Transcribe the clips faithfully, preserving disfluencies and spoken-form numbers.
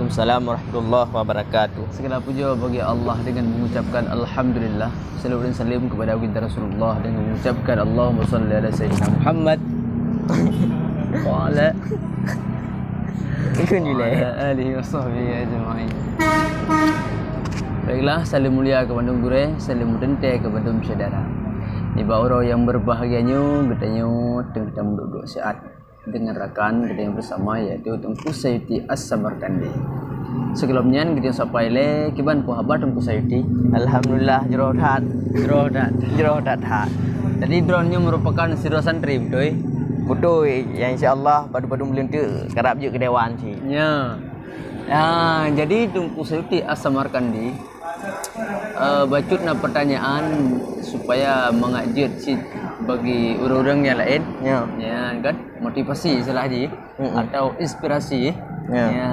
Assalamualaikum warahmatullahi wabarakatuh. Segala puja bagi Allah dengan mengucapkan alhamdulillah. Salawat dan salam kepada baginda Rasulullah dengan mengucapkan Allahumma salli ala sayyidina Muhammad wa ala Ikun je lah. Wa ala alihi wa sahbihi ajma'in. Baiklah, salam mulia keu bandum gurée, salam meuteuntée keu bandum syedara. Nibak uroe nyang berbahagia nyoe, geutanyoe teungoh tameuduk-duk siat dengan rakan geutanyoe bersama, yaitu Teungku Sayuti As-Samarkandi. Sigohlom nyan geutanyoe sapa ilée, kiban peue haba Teungku Sayuti? Alhamdulillah, jroh that. Jroh that. Jroh that-that. Jadi droeneuh nyoe merupakan sidroe santri, beutôi? Beutôi, nyang insya Allah padum-padum buleuen teuk karab jeuet keu dewan cit. Nya. Ah, jadi Teungku Sayuti As-Samarkandi, eh, bacut na pertanyaan supaya mangat jeuet cit bagi ureuëng-ureuëng nyang laén. Ya. Ya, kan? Motivasi salah jih. Mm-mm. Atau inspirasi. Ya. Ya.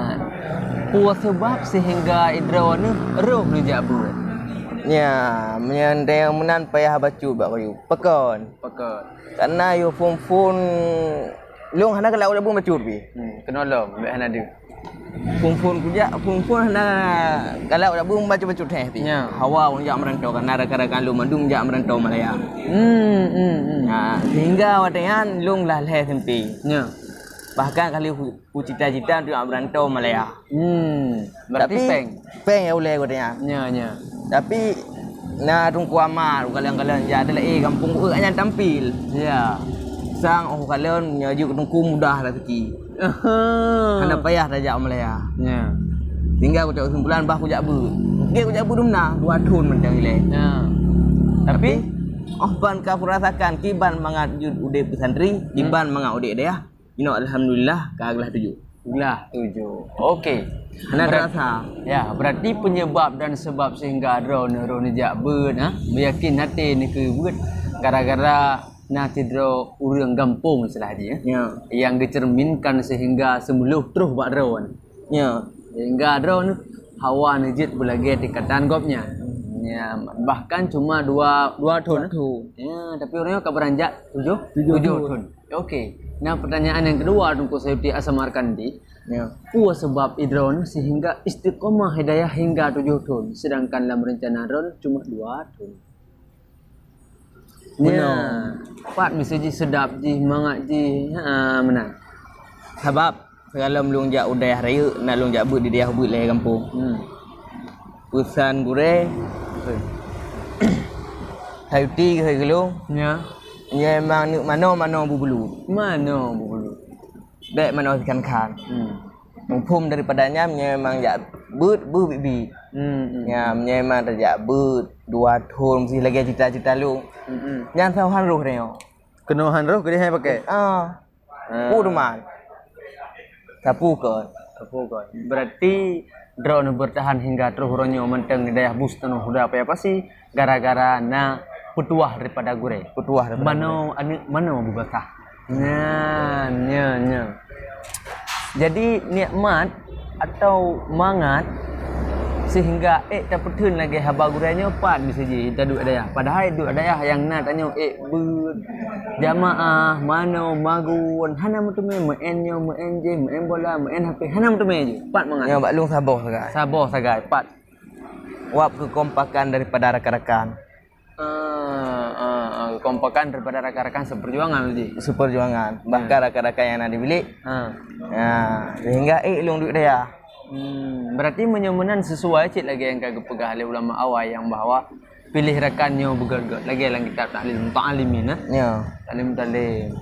Peue sebab sehingga droeneuh rhoh neujak beuet? Ya, meunyoe meunan payah bacut bak kayu. Pakon? Pakon? Karena yôh phôn-phôn lôn hana galak u Labueng bacut pih. Hmm, keunoe lom, bèk hana deuh. Phôn-phôn kujak, phôn-phôn hana galak u Labueng bacut-bacut teuh pih. Ya. Hawa ulôn jak meurantau, karena rakan-rakan lôn mandum jak meurantau Malaya. Hmm, hmm, hmm. Nah, sehingga watèe nyan lôn lah lhèe SMP. Ya. Bahkan kali ku, ku cita-cita untuk jak meurantau Malaya. Hmm, berarti tapi péng? Péng ya ulèe geutanyoe. Nya, nya. Tapi na Teungku Amat, kalon-kalon jak ada lé gampông geuh nyan tampil. Ya. Sang oh kalon nyoe jeuet Teungku mudah rezeki. Aha. Hana payah tajak Malaya. Ya. Sehingga kucok kesimpulan bah kujak beuet. Dia kujak beuet dumna dua thôn mantong ilèe. Ya. Tapi, tapi, oh ban ka kurasakan kiban mangat jeuet udép pesantri, hmm, kiban mangat udép dayah. Inoe alhamdulillah ka glah tujoh. Glah tujoh. Okey. Hana terasa. Ya, berarti penyebab dan sebab sehingga droeneuh rhoh neujak beuet, ha? Meuyakin até neukeu beuet gara-gara na sidroe ureuëng gampông istilah jih, ya. Ya. Yang dicerminkan sehingga seumeulôh troh bak droeneuh. Ya. Sehingga droeneuh hawa neujeuet beulagèe tingkatan gobnyan. Ya, bahkan cuma dua, dua thôn. Dua thôn. Ya, tapi ureuëng nyoe ka beuranjak tujoh, tujoh, tujoh thôn. Okey. Nah, pertanyaan yang kedua Teungku Sayuti As-Samarkandi. Ya. Peue sebab droeneuh sehingga istiqomah hidayah hingga tujoh thôn, sedangkan lam rencana droeneuh cuma dua thôn? Meunoe. Ya. Pat miseue jih seudap jih, mangat jih, ha, meunan. Sabab sigohlom lôn jak u dayah rayeuk, na lôn jak beuet di dayah ubit lé gampông. Hmm. Peusan gurèe, Sayuti keu lôn. Ya. Nyoe memang neuk manoe-manoe bubulu. Manoe bubulu. Bèk manoe sikhan-khan. Hmm. Muphom daripada nyan, nyoe memang jak beuet beubiet-biet. Hmm, hmm. Nyan, nyoe memang tajak beuet dua thôn, meusti lagèe cita-cita lôn. Hmm, hmm. Nyan saboh han rhoh tanyoe. Keunoe han rhoh keudeh hai pakai? Ah. Ah. Peue duman? Sapeue kon? Sapeue kon? Berarti droeneuh bertahan hingga troh uroe nyoe mantong di dayah Bus Tanoh Huda Paya Pasi gara-gara na peutuah daripada gurèe. Peutuah daripada gurèe. Manoe aneuk manoe beubasah. Nyan, nyan, nyan. Jadi nikmat atau mangat sehingga ék tapeutheun lagèe haba gurèe nyoe pat miseue jih taduek dayah. Padahai duek dayah nyang na tanyoe ék beuet, jamaah, manoe, magun, hana meuteumé, meu'en nyoe, meu'en jéh, meu'en bola, meu'en H P, hana meuteumé jih. Pat mangat. Nyoe bak lôn saboh sagai. Saboh sagai, pat. Wab keukompakan daripada rakan-rakan. Ah, ah, ah, kekompakan daripada rakan-rakan seperjuangan, Ji. Seperjuangan. Ya. Bahkan rakan-rakan nyang na di bilék. Ah. Ya, sehingga ék lôn duek dayah. Hmm, berarti meunyoe meunan sesuai cit lagèe nyang ka geupeugah lé ulama awai nyang bahwa piléh rakan nyoe beugöt-göt lagèe lam kitab Ta'lim Muta'allimin, eh? Ya. Ta'lim Muta'allim.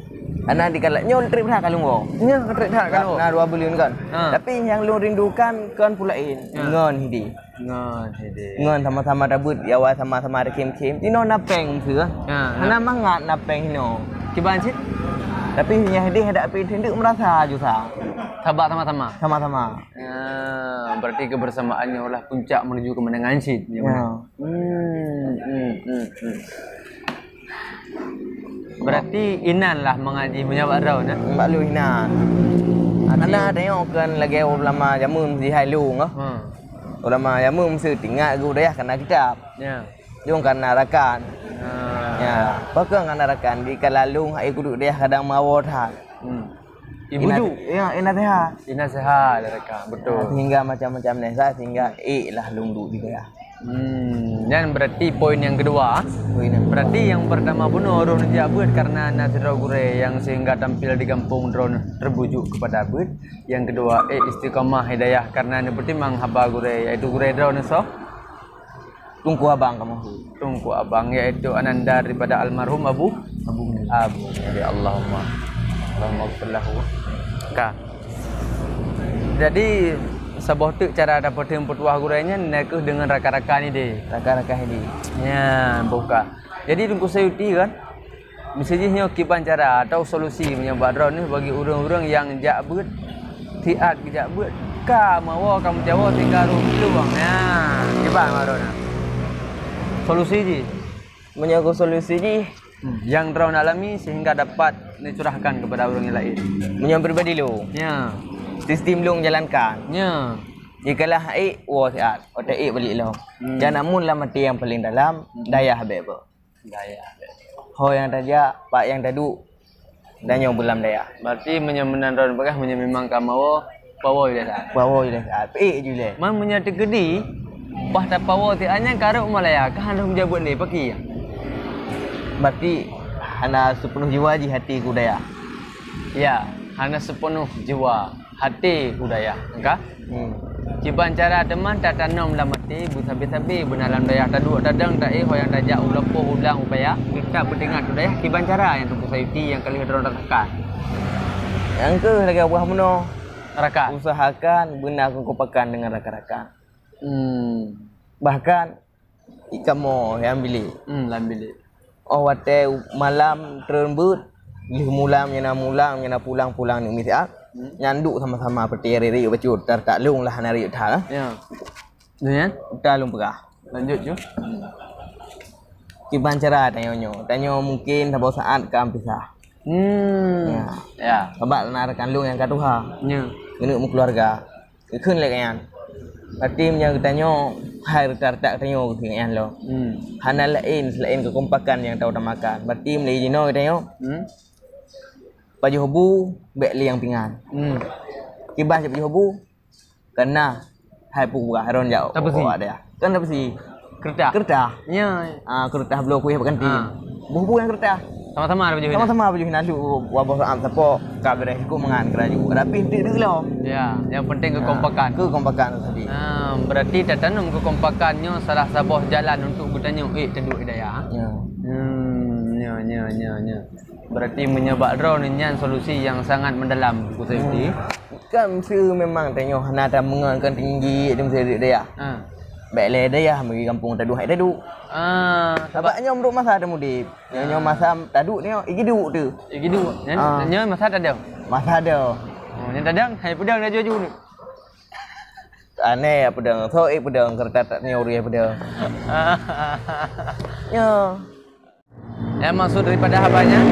Ana dikalak nyoe trép that ka lôn woe. Nyoe trép that ka lôn woe. Na dua buleuen kan. Ha. Tapi nyang lôn rindukan kon peue laén. Ya. Ngon hidéh. Ngon hidéh. Ngon sama-sama tabeuet, ya, awai sama-sama takhém-khém. Inoe na péng miseue. Ha, hana mangat na péng inoe. Kiban cit? Tapi nyang hidéh adak pih teudeuk meurasa ju sa. Sabab sama-sama. Sama-sama. Ya, berarti kebersamaan nyoe lah puncak menuju kemenangan cit. Ya. Hmm, hmm, hmm, hmm. Berarti inan lah mengaji meunyoe bak droeneuh, eh? Bak lôn inan. Hana tengok kan lagèe ulama jameun sihai lôn, eh. Hmm. Ulama jameun meuseue tingat geuh dayah kana kitab. Ya. Lôn kana rakan. Ha. Ya. Pakon kana rakan di kala lôn hai kuduek dayah kadang meuawoe that. Hmm. Ibuju. Ina-, ya, ina sehat. Ina sehat, rakan. Betul. Sehingga macam-macam nesa, sehingga ék lah lôn duek di dayah. Hmm, nyan berarti poin yang kedua. Poin yang kedua. Berarti yang pertama bunoe droeneuh jak beuet karena na sidroe gurée yang sehingga tampil di gampông droeneuh terbujuk kepada beuet. Yang kedua, ék istiqamah hidayah karena neupeutimang haba gurée, yaitu gurée droeneuh soe? Teungku Abang kamoe. Teungku Abang, yaitu ananda daripada almarhum Abu Abu Munir. Abu Munir, ya Allahumma. Allahumma ighfir lahu. Ka. Jadi, saboh teuk cara tapeuteun peutuah gurée nyan, na kheueh deungon rakan-rakan idéh. Rakan-rakan idéh. Nya, boh ka. Jadi, Teungku Sayuti kan, miseujih nyoe kiban cara atau solusi meunyoe bak droeneuh bagi ureuëng-ureuëng nyang jak beuet, siat geujak beuet, ka meuwoe ka meucawoe sehingga rôh peuluwang. Nah, kiban bak droeneuh. Solusi jih. Meunyoe keu solusi jih, hmm, nyang droeneuh alami sehingga dapat neucurahkan kepada ureuëng nyang laén. Meunyoe pribadi lôn, ya, sistem lôn jalankan. Ya. Jikalau ék, woe siat, watée ék balik lom. Hmm. Dan namun lam até nyang paling dalam, hmm, dayah bèk beuet. Dayah. Ho nyang tajak, pat nyang taduek, dan nyoe beulam dayah. Berarti meunyoe meunan droeneuh peugah, meunyoe memang ka meuwoe, pawoe ju lé that. Pawoe ju lé that. Ék ju lé. Man meunyoe teukeudi, bah tapawoe siat nyan ka rhot u Malaya, ka hana lôn jak beuet lé, pakri? Berarti hana seupeunoh jiwa jih até keu dayah. Ya, hana seupeunoh jiwa. Até u dayah, ka? Hmm. Kiban cara teuma tatanom lam até, beusabe-sabe beuna lam dayah taduek tadong taéh ho nyang tajak u lampôh ulang upaya, kita peuingat u dayah kiban cara nyang Teungku Sayuti nyang ka lheueh droeneuh rasakan. Nyang kheueh lagée buah meunoe. Rakan. Usahakan beuna keukompakan deungon rakan-rakan. Hmm. Bahkan Ikamoe lam bilék. Hmm, lam bilék. Oh watée malam treun beuet, lheueh mulam nyang na mulam, nyang na pulang-pulang ni miseue. Hmm. Nyan duek sama-sama peuti riek-riek bacut, tar tak lung lah hana riek that. Ya. Nyan? Uta lôn peugah. Lanjut ju. Kiban cara tanyoe nyoe. Tanyoe mungkin saboh saat ka pisah. Hmm. Ya. Ya. Sabab na rakan lôn nyang ka tuha. Ya. Keuneuk meukeuluwarga. Geukheun lé geuh nyan. Berarti meunyoe geutanyoe hai reuta-reuta geutanyoe geukheun nyan lom. Hmm. Hana laén seulaén keukompakan nyang tautamakan. Berarti meulai jinoe geutanyoe, hmm, pajoh bu bék lé nyang pingan. Hmm. Kiban cit pajoh bu, kana hai peue buah ron jak. Tapeusi. Awak dia. Kan tapeusi. Keureutah. Keureutah. Ya. Ah, keureutah bloe kueh bak kantin. Ah. Boh-boh nyang keureutah. Sama-sama ada baju. Sama-sama baju hina lu waboh saam sapo ka beres hukum mangan keraju. Tapi entik deuk lom. Ya, yang penting kekompakan. Ah, kekompakan tadi. Ah, berarti tatanom kekompakan nyoe salah saboh jalan untuk geutanyoe ék taduek hidayah. Ya. Hmm, ya, ya, ya, ya. Berarti meunyoe bak droeneuh nyan solusi yang sangat mendalam, Teungku Sayuti. Hmm. Kan meuseu memang tanyoe hana tameungon kan tinggi di meuseu dayah. Ha. Bék lé dayah meugi gampông taduek hai taduek. Ah, sabab nyoe meunurot masa tamudeb. Nyoe, nyoe masa taduek nyoe, igi duek tu. Igi duek. Nyoe, ah, nyoe masa tadong. Masa tadong. Oh, nyoe tadong, hai peudong laju-laju ni. Aneh peudong, so ék peudong, keureutah tak nyoe ureueng peudong. Nyoe. Yang maksud daripada haba nyan?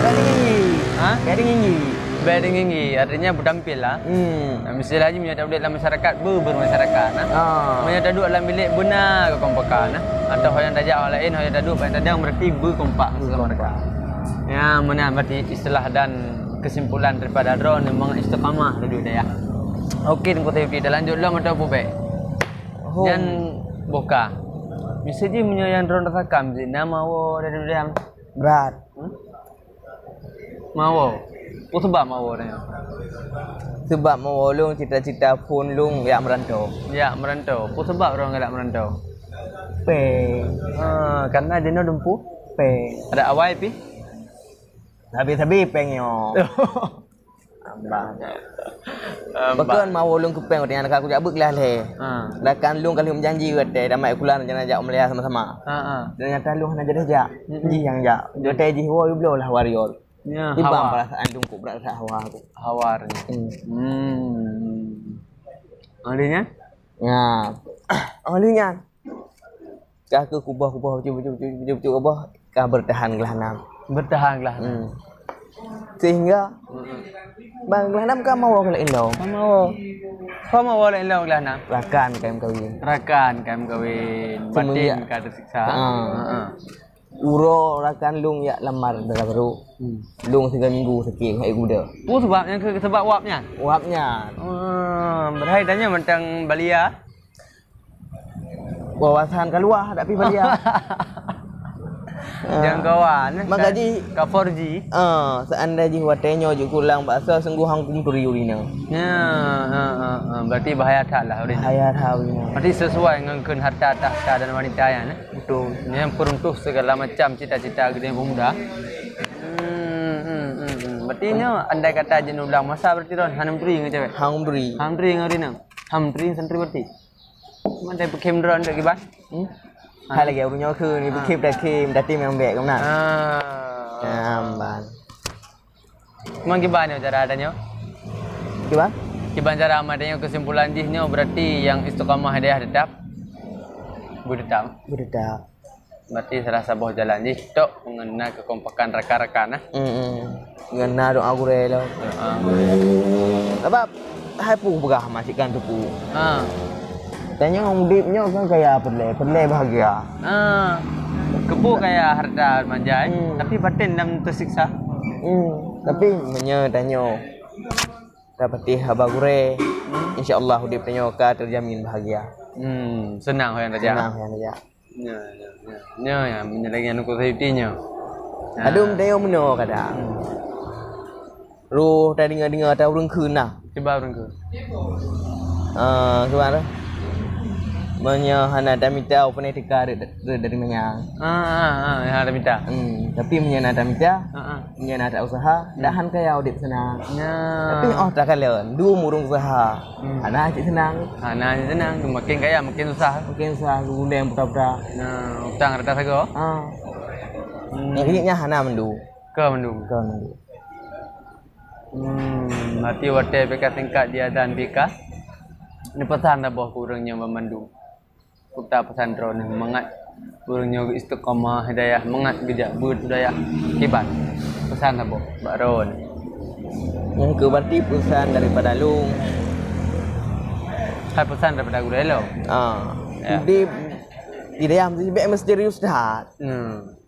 Gading gigi. Ha? Gading gigi. Gading gigi, artinya bertampil lah. Hmm. Nah, misalnya lagi meunyoe taduek lam masyarakat, be-, bermasyarakat, nah. Ah. Meunyoe taduek lam bilék, beuna keukompakan, nah. Atau ho nyang tajak orang lain, ho nyang taduek, ho nyang tadong, berarti berkompak sama mereka. Berkompak. Ya, meunan berarti istilah dan kesimpulan daripada droeneuh memang istiqamah taduek dayah. Okey, Teungku Sayuti, talanjut lom atau pubai? Oh. Nyan boh ka. Miseujih meunyoe nyang droeneuh rasakan, miseujih na meuwoe dari dayah. Brat. Hmm? Meuwoe. Peue sabab meuwoe nyan? Sabab meuwoe lôn cita-cita phon lôn jak meurantau. Jak meurantau. Peue sabab droeneuh galak meurantau? Péng. Ha, karena jinoe dumpeue? Péng. Adak awai pih? Sabe-sabe péng nyoe. Ambah. Ambah. Pakon meuwoe lôn keu péng, watée nyan ka kujak beuet glah lé. Ha. Rakan lôn ka lheueh meujanji watée tamat sikula rencana jak u Malaya sama-sama. Ha, ha. Dan nyata lôn hana jadi jak. Mm-mm. Jih nyang jak. Mm. Watée jih woe bloe lah warrior. Ya, ibang hawa. Perasaan lôn kok brat rasa hawa tu. Hawa tu. Hmm. Hmm. Oleh nyan? Ya. Oleh nyan. Ka keuh kuboh-kuboh, bacut-bacut, bacut-bacut kuboh, ka beurtahan glah nam. Beurtahan glah nam. Hmm. Sehingga, hmm, bang glah nam ka meuwoe glah nam. Ka meuwoe. Ka meuwoe glah nam, glah nam. Rakan ka meukawen. Rakan ka meukawen. Semenjak batin ka teusiksa. Ha. Ha, ha. Uroe rakan lôn jak lamar dara barô. Hmm. Lôn tiga minggu sakét, hai guda. Peue sabab nyang keu sabab wab nyan? Wab nyan. Ah, berhai tanya mantang balia. Wawasan ka luwah, tapi balia. Ah. Jangkauan, eh, maka ka, jih, ka four G. Ah, seandai jih watèe nyoe jeuet kulang baksa, sungguh hang kum turi urina. Ya, ha, ha, ha. Berarti bahaya that lah urina. Bahaya that urina. Berarti sesuai ngon kheun harta tahta dan wanita nyan, eh? Betul. Nyang peruntuh segala macam cita-cita geude pemuda. Hmm, hmm, hmm, hmm. Berarti nyoe andai kata jeuet ulang masa berarti ron hana meuturi ngon cewek. Hang meuturi. Hang meuturi ngon urina. Hang meuturi santriwati. Mandai peukhém droe untuk kiban? Hmm? Ha. Hai lagèe ureueng nyoe kheun, ha, peukhém dak khém, dak tim nyang bèk keunan. Ah. Nyang ban. Memang kiban nyoe cara tanyoe? Kiban? Kiban cara amat tanyoe, kesimpulan jih nyoe berarti nyang istiqamah hidayah tetap? Beutetap. Beutetap. Berarti salah saboh jalan jih tok ngon na keukompakan rakan-rakan, nah. Hmm, hmm. Ngon na doa gurèe lom. Doa gurèe. Sabab hai peue peugah masih kan teupeu. Ha. Tanyoe udép nyoe kan kaya peureulèe, peureulèe bahagia. Ha. Keupeue kaya harta manja, eh? Hmm. Tapi baten dan teusiksa. Hmm. Tapi meunyoe tanyoe tapatéh haba gurèe, hmm, insya Allah udép tanyoe ka terjamin bahagia. Hmm, seunang ho nyang tajak. Seunang ho nyang tajak. Nyoe, nyoe, nyoe. Nyoe nyang meunyoe lagèe nyang ku safety nyoe. Nah. Adum tanyoe meunoe kadang. Hmm. Roh tadeungoe-deungoe ata ureueng kheun nah. Cuba ureueng kheun. Ah, cuba tu. Meunyoe hana tamita, pane teuka rhot, rhot dari manyang. Ah, ah, ah, hana tamita. Hmm, tapi meunyoe na tamita, ah, ah. Nyan ata usaha, hmm, dak han kaya udép seunang. Nya. Tapi oh takalon, dum ureueng usaha. Hmm. Hana cit seunang. Hana cit seunang, makin kaya makin susah. Makin susah, guleng puta-puta. Nah, utang rata sagoe. Ha. Hmm. Nyang keuneuk nyan hana mandum. Ka mandum. Ka mandum. Hmm, berarti watèe pih ka singkat di azan pih ka. Ni pesan saboh keu ureueng nyoe ban mandum. Peue peusan droeneuh mangat ureueng nyoe geu-istiqamah hidayah, mangat geujak beuet budaya kiban. Peusan saboh bak droeneuh. Nyang keu berarti peusan daripada lôn. Hai peusan daripada gurèe lôn. Ah, ya. Udép di dayah meusti-, bèk misterius that. Hmm.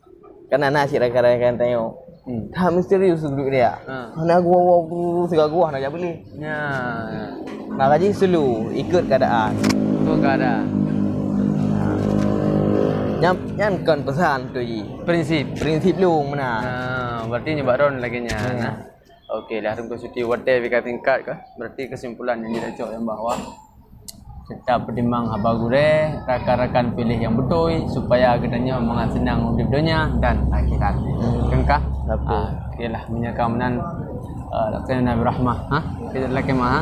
Kan na cit rakan-rakan tanyoe. Hmm. That misterius duek dia. Ha. Hana gua, gua, gua, siga gua hana jak beli. Ya, ya. Maka jih slow, ikut keadaan. Ikut keadaan. Nyan, nyan kon pesan tu ji. Prinsip. Prinsip lôn meunan. Ha, berarti nyoe bak droeneuh lagèe nyan, ya, nah. Oke lah, rhueng keu cuti watèe pih ka singkat ka. Berarti kesimpulan nyang jicok nyan bahwa tetap peutimang haba gurèe, rakan-rakan piléh nyang beutôi, supaya geutanyoe mangat seunang udép donya dan akhirat. Hmm. Kan kah? Betul. Ah, oke lah, meunyoe ka meunan, ah, lakèe Nabi Rahmah, ha? Kita lakèe mah, ha?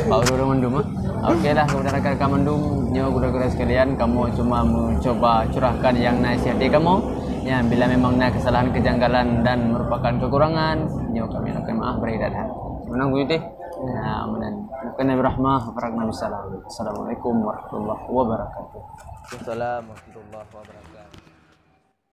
Bak ureueng mandum, ha? Oke lah, kepada rakan-rakan mandum, nyoe gurèe-gurèe sekalian, kamoe cuma mencoba curahkan nyang na isi hati kamoe. Nyan, bila memang na kesalahan, kejanggalan dan merupakan kekurangan, nyoe kami lakèe maaf beureukat that. Meunan ku teh. Nah, meunan. Mungkin Nabi Rahmah, Farak Nabi Salam. Assalamualaikum warahmatullahi wabarakatuh. Waalaikumsalam warahmatullahi wabarakatuh.